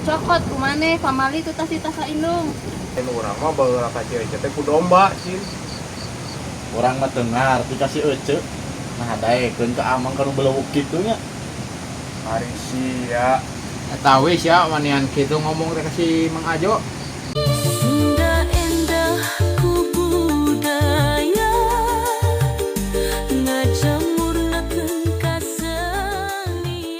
Cokot ku maneh pamali teu tas ditah ka indung. Lain urang mah baheula ka si Ece teh ku domba cin. Urang mah teu ngarti ka si Ece. Nah daekeun ka amang ka nu belewuk kitu nya. Ari sia. Eta we sia wanian kitu ngomong teh ka si Mang Ajo. Sunda endah ku budaya ngajamurnakeun kasenian.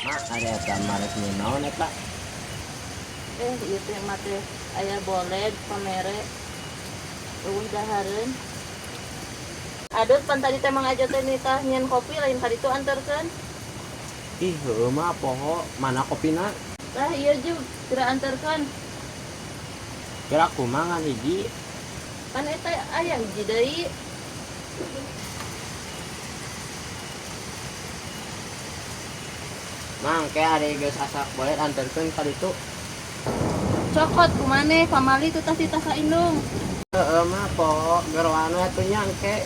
Mak ada eta marek naon eta? Ieu teh mah teh aya boled pamere eueuh dahareun. Aduh pan tadi teh Mang Ajo teh nitah nyieun kopi lain ka ditu anterkeun. Ih, heueuh mah poho, mana kopina? Tah ieu jug geura anterkeun. Kira kumaha ngan hiji? Pan eta aya hiji deui. Mang, ke ari geus asak boled anterkeun ka ditu. Cokot ku maneh pamali teu tas ditah ka indung. Heueuh mah poho, geroan we atuh nya engke.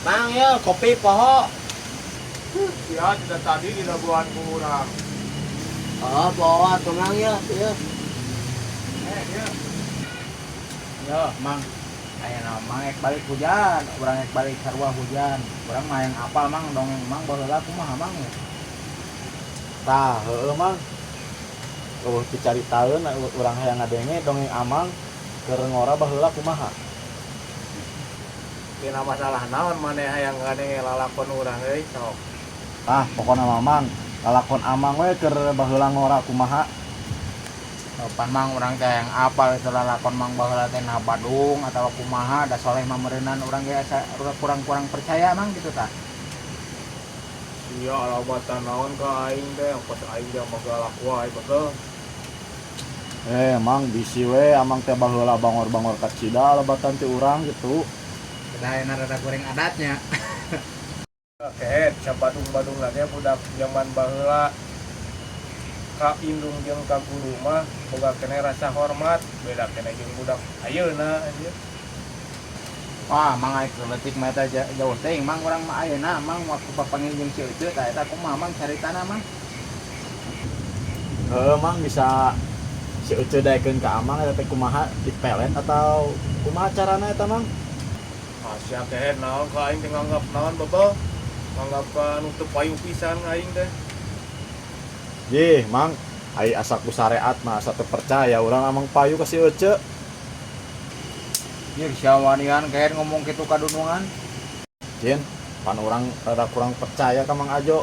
Mang, yo kopi poho. Sia tidak tadi didagoan ku urang. Oh, poho atuh Mang yo, ieu. Eh, ieu. Yo, Mang. Aya naon Mang ek balik hujan, urang ek balik sarua hujan. Urang mah hayang apal Mang dongeng Mang baheula kumaha Mang ya. Tah heueuh Mang. Eueuh picaritaeun urang hayang ngadenge dongeng Amang keur ngora baheula kumaha. Dina masalah naon maneh hayang ngadenge lalakon urang euy sok. Ah, pokona mah Mang, lalakon Amang we keur baheula ngora kumaha. Pan Mang urang teh hayang apal itu lalakon Mang baheula teh nah Badung atawa kumaha da soleh mah meureunnan urang ge asa kurang-kurang percaya Mang gitu tah. Sia alabatan naon ka aing teh pas aing jam galak wae betul. Eh, Mang bisi we Amang teh baheula bangor-bangor kacida lebatan ti urang gitu. Kita hayang rada goreng adatnya. Kehed sabadung-badung lagi budak zaman baheula ka indung jeung ka guru mah boga keneh rasa hormat beda keneh jeung budak ayeuna anjir. Wah, Mang aing leutik mah eta jauh teuing Mang urang mah ayeuna Mang waktu papanggih jeung si Ece tah eta kumaha Mang caritana Mang. Heueuh Mang bisa si Ece daekeun ka Amang eta teh kumaha dipelet atau kumaha carana eta Mang? Sia kehed naon ka aing teh nganggap naon bebel nganggap ka nu teu payu pisan aing teh. Jih, Mang, ai asa ku sareat mah asa teu percaya urang Amang payu ka si Ece. Ieu sia wanian kehed ngomong kitu ka dunungan. Jin, pan urang rada kurang percaya ka Mang Ajo.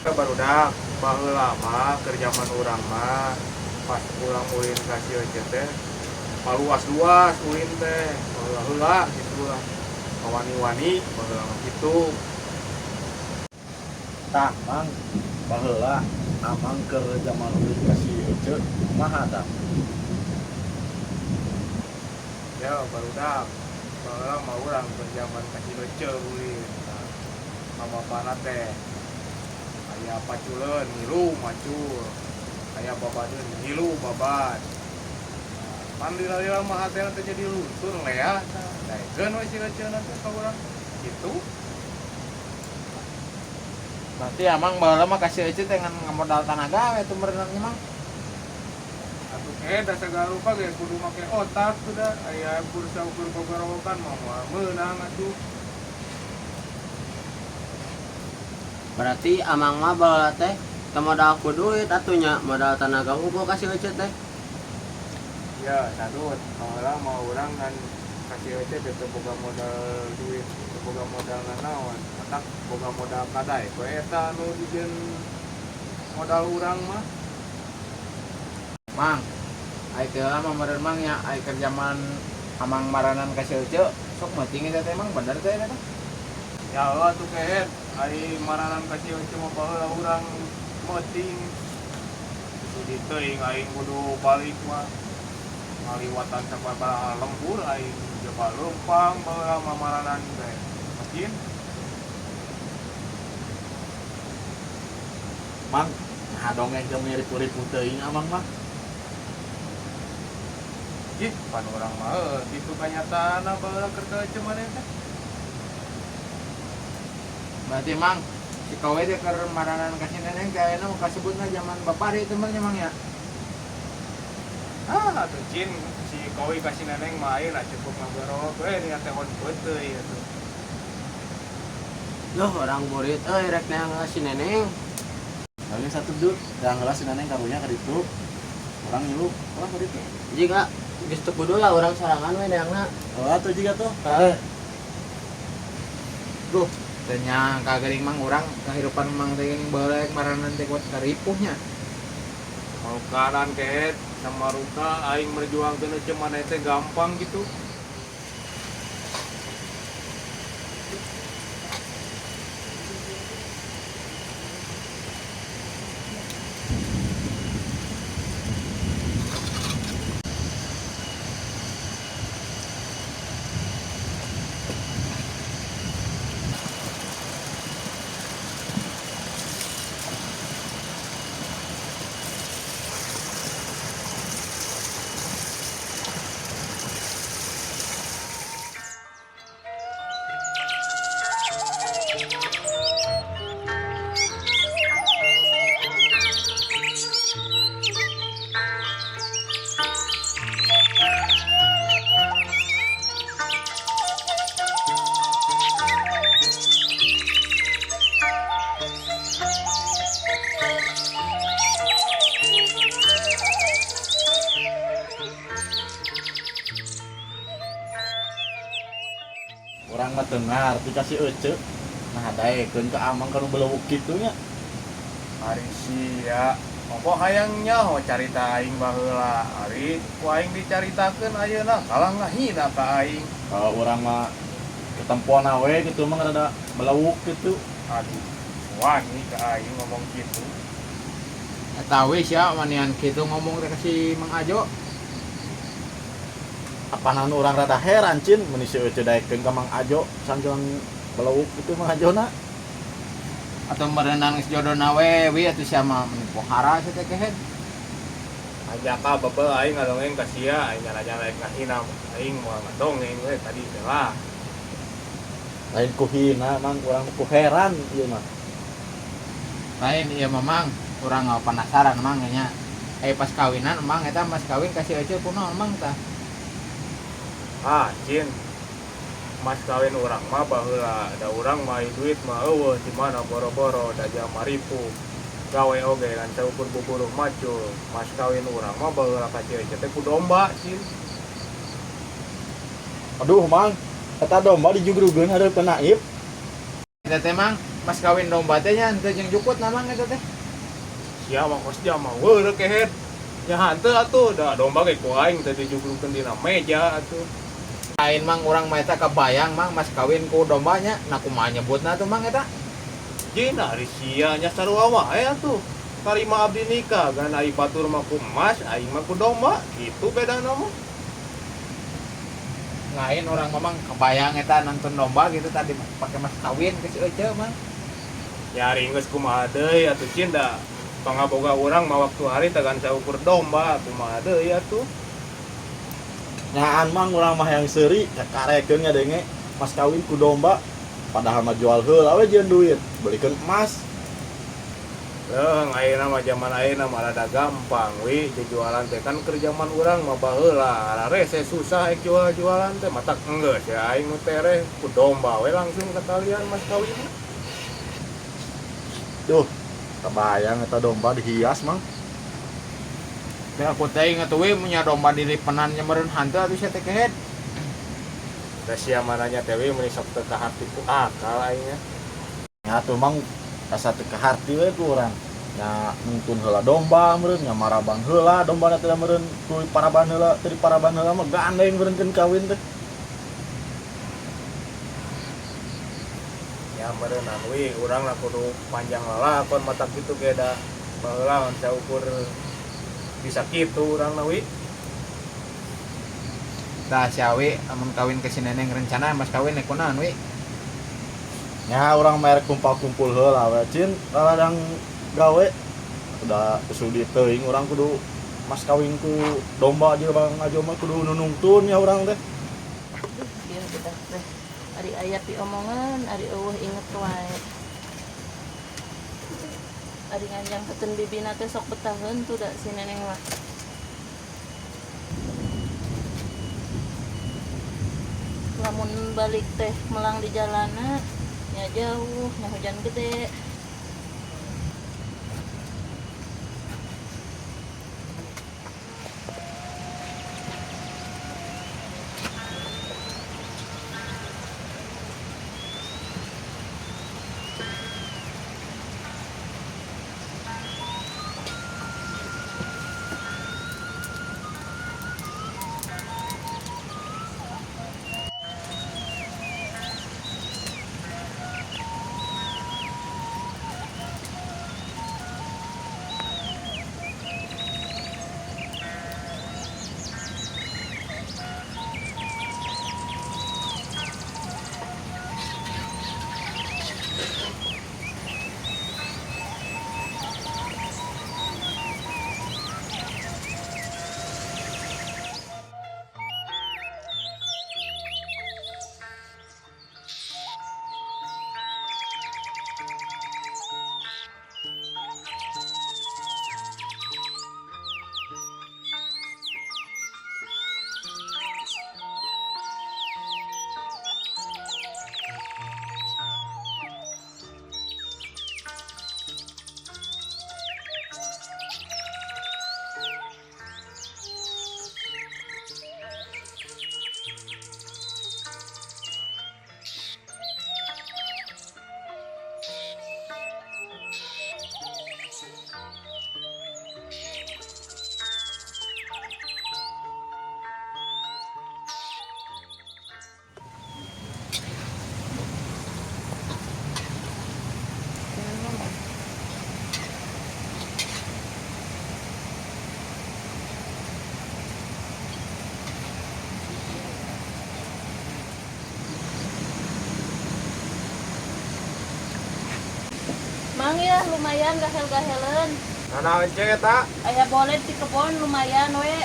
Barudak baheula mah keur jaman urang mah pas urang ulin ka si Ece teh paluas-luas ulin teh baheula-heula kitu lah. Kawani-wani baheula mah kitu. Tah, Mang, baheula Amang keur jaman ulin ka si Ece kumaha tah? Ya barudak baheula mah urang keur jaman ka si Ece ulin. Nah, ka bapana teh aya paculeun ngilu macul, aya babadeun ngilu babad. Pan lila-lila mah hatena teh jadi luntur leah tah. Daekeun we si Ece na teh ka urang kitu. Berarti Amang baheula mah ka si Ece teh ngan ngamodal tanaga we teu meureunna Mang. Atuh da sagala rupa ge kudu make otak sudah aya bursa ukur gogorowokan mah moal meunang atuh. Berarti amang mah baheula teh teu modal ku duit atuh nya, modal tanaga hungkul ka si Ece teh. Ya, sadut. Baheula mah urang kan ka si Ece teh teu boga modal duit, teu boga modal nanaon. Matak boga modal kadai we eta anu dijieun modal urang mah. Mang, ai teh mah meureun mang nya ai keur zaman amang maranan ka si Ece sok meuting eta teh, mang, bener teh eta teh? Ya Allah tuh kehed, ari maranan ka si Ece mah baheula urang meuting. Sudi teuing aing kudu balik mah. Ngaliwatan sababaraha lembur aing coba leumpang baheula mah maranan teh. Makin Mang, nah dongeng teh mirip-ripu teuing amang mah. Ih, pan urang mah heuh kitu kanyataanna baheula keur ka Ece maneh teh. Berarti mang si kowe teh keur maranan ka si neneng teh ayeuna mah kasebutna zaman bapari teh mah nya, mang, ya. Ah, atuh Cin, si kowe ka si neneng mah ayeuna cukup ngaberok we nya teh on peuteuy atuh. Loh, urang burit euy rek neang si neneng. Lagi satu dut, yang heula si neneng karunya ka ditu. Urang ngilu, urang ka ditu. Jika geus teu kudu lah urang sorangan we neangna. Oh, atuh jiga tuh. Heeh. Duh, teu nyangka geuning mang urang kehidupan mang teh geuning baheula rek maranan teh kuat karipuhnya. Mau kanan kehed sama ruka aing merjuangkeun Ece maneh teh gampang gitu. Urang mah teu ngarti ka si Ece. Nah, daekeun ka amang kanu belewuk kitu nya. Ari sia, ongkoh hayang nyaho carita aing baheula. Ari ku aing dicaritakeun ayeuna kalah ngahina ka aing. Kalau urang mah ketempoan we gitu mah rada belewuk gitu. Aduh, wani ka aing ngomong kitu. Eta we sia manian kitu ngomong teh ka si Mang Ajo. Apanan urang rada heran Cin, mun si Ece daekeun ka Mang Ajo sanggelang belewuk gitu Mang Ajona. Atau merenang geus jodona we wi atuh sia mah meni pohara sia teh kehed. Ajaka bebel aing ngadongeng ka sia, aing nyana-nyana rek ngahina aing moal ngadongeng we tadi teh lah. Lain ku hina mang, urang ku heran ieu mah. Lain ieu mah mang, urang penasaran mang nya. Pas kawinan mang eta mas kawin ka si Ece kunaon mang tah? Ah, Cin. Mas kawin urang mah baheula, da urang mah duit mah eueuh di mana boro-boro da jalma ripu. Gawe oge ngan saukur buburuh macul. Mas kawin urang mah baheula ka si Ece teh ku domba, Cin. Aduh mang, eta domba dijugrugeun hareupeun naib. Eta teh mang, mas kawin domba teh nya henteu jeung jukut na mang eta teh. Sia mah kos jalma weureuh kehed. Nya hanteu atuh, da domba ge ku aing teh dijugrukeun dina meja atuh. Lain mang, urang mah eta kebayang mang mas kawin ku dombanya, nah kumaha nyebutna tuh mang eta? Jin ari sia nya sarua wae atuh. Tarima abdi nikah gan ari batur mah ku emas, aing mah ku domba, kitu bedana mah. Lain urang mah mang kebayang eta nonton domba gitu tadi pakai mas kawin ke si Ece mang. Ya ari geus kumaha deui atuh Cin da pangaboga urang mah waktu hari teh gan saukur domba kumaha deui atuh. Nyaan mang urang mah yang seuri kakarekeun ngadenge mas kawin ku domba padahal mah jual heula we jeung duit belikeun emas. Leung ayeuna mah zaman ayeuna mah rada gampang wi jualan teh kan keur zaman urang mah baheula rarese susah ek jual-jualan teh matak enggeus ya aing nu tereh ku domba we langsung ketalian mas kawin. Duh, kebayang eta domba dihias, Mang. Teh aku teh inget we punya domba dilipenan nya meureun hantu atuh sia teh kehed. Da sia mananya teh we meuni sok teu kaharti ku akal aing nya. Ya tuh Mang asa teu kaharti we ku urang. Nya nungtun heula domba meureun, nya marabang heula domba teh meureun ku paraban heula, teu diparaban heula mah gandeng meureun keun kawin teh. Ya meureunan we urang lah kudu panjang lalakon matak kitu ge da baheula ngan saukur bisa kitu urang na wi. Tah si Awi amun kawin ke si Neneng rencana mas kawin nek kunaon wi? Nya urang mah erek kumpul-kumpul heula we cin laladang gawe. Udah sudi teuing urang kudu mas kawin ku domba jeung Bang Ajo mah kudu nunungtun ya urang teh. Duh, ieu budak teh. Ari aya piomongan, ari eueuh inget wae. Ari nganjang keun bibina teh sok betaheun tuh da si Neneng mah. Lamun balik teh melang di jalana nya jauh, nya hujan gede. Mang ya lumayan gahel-gahelen. Nanaon ceu eta? Aya boleh di kebon lumayan we.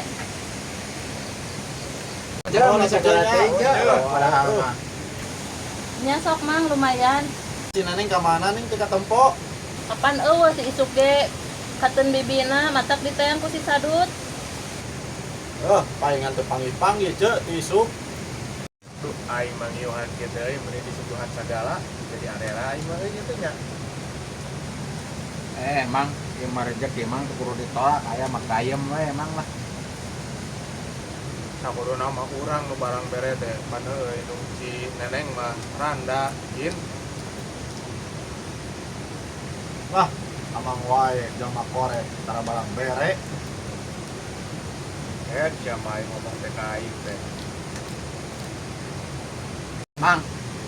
Jeung segala teh padahal mah. Nya sok Mang lumayan. Si Neneng ka mana ning teu katempo? Kapan eueuh si isuk ge kateun bibina matak ditayang ku si Sadut. Eh, palingan teu panggih-panggih ceu ti isuk. Duh, aing mah ngiuhan kieu teh euy meuni disuguhan sagala jadi arera aing mah euy kitu nya. Mang, ieu mah rejeki mang teu kudu ditolak aya mah gayem we emang lah. Sakuduna mah urang nu barang bere teh pan euy nu si Neneng mah randa jin. Lah, amang wae jelema korek tara barang bere. Sia mah aing ngomong teh ka aing teh. Mang,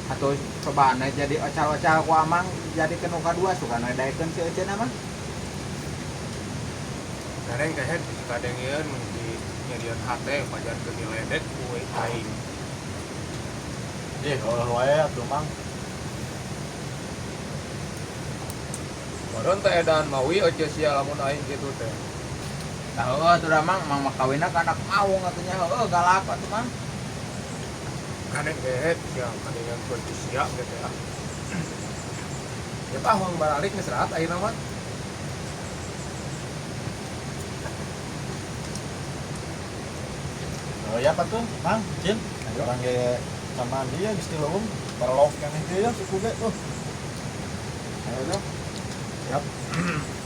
atuh cobaan jadi ocal-ocal ku amang jadi kenu kadua suka daekeun si Eceuna mah. Neneng teh head bisi kadengieun mun di nyerieun hate pajarkeun diledek ku aing. Ih, heueuh wae atuh Mang. Meureun teh edan mawi ece sia lamun aing kitu teh. Tah heueuh atuh da Mang, Mang mah kawinna ka anak maung atuh nya heueuh galak atuh Mang. Kadeng gehet sia kadengeun ku ece sia gitu ya. Ya tah hoang baralik geus raat ayeuna mah. Oh ya patun, Mang, Cin. Urang ge sama mandi ya geus ti leuweung, barelok keneh ge ya suku ge tuh. Ayo tuh. Siap.